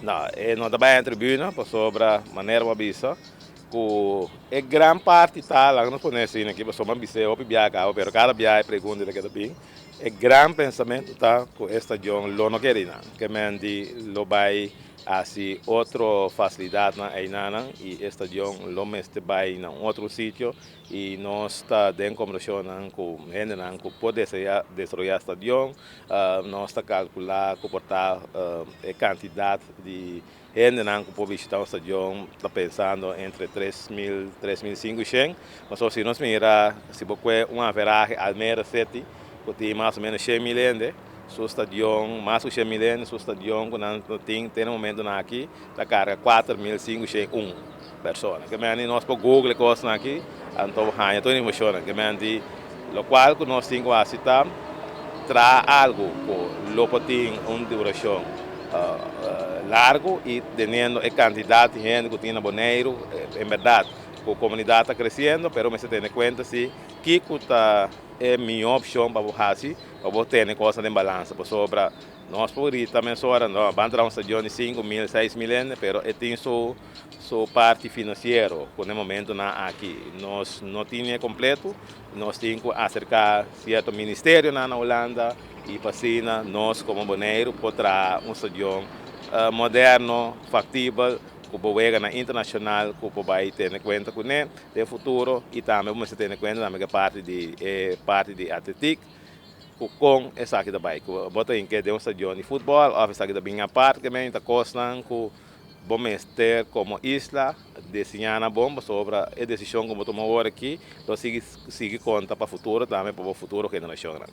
No, e no ta bai en tribuna pasobra manera bo a bisa ku e gran parti ta, laga nos pone asina aki pasobra mi a bis'é hopi biaha kaba pero kada biaha e pregunta ta keda bin, e gran pensamentu ta ku e stadion lo no keda einan, ke men di lo bai hasi otro fasilidatnan einanan i e stadion lo mester bai na un otro sitio. I nos ta den kombershonnan ku hendenan ku por desaroyá stadion. Nos ta kalkulá ku por ta e kantidat di hendenan ku por bishitá un stadion ta pensando entre 3000, 3500. Pasobra si nos mira si bo kue un averahe Almere City ku tin mas o menos 100.000 hende, su stadion mas ku 100.000 hende, su stadion ku nan tin te na momentonan aki ta karga 4501 persona. Ke menti nos por google e kosnan aki anto bo haña tur e informashonnan. Ke menti lokual ku nos tin ku hasi ta traha algu ku lo por tin un durashon largu i teniendo e kantidat di hende ku tin na Boneiru. En bèrdat ku komunidat ta kresiendo pero mester tene kuenta si kiko ta e mihó opshon pa bo hasi pa bo tene kosnan den balansa pasobra nos por grita mesora no ban traha un stadion di 5000, 6000 hende pero e tin su su parti finansiero ku na e momentonan aki nos no tine kompleto. Nos tin ku aserká sierto ministerionan na Hulanda i pa asina nos komo Boneiru por traha un stadion moderno, faktibel ku por wega na internashonal ku por bai tene kuenta kuné den futuro i tambe bo mester tene kuenta tambe ku e parti di e parti di atletik ku kon esaki ta bai ku bo ta hinke den un stadion di futbòl òf esaki ta bin apart ke men ta kosnan ku bo mester komo isla desiñá nan bon pasobra e desishon ku bo tuma awor aki lo sigui sigui konta pa futuro tambe pa bo futuro generashonnan.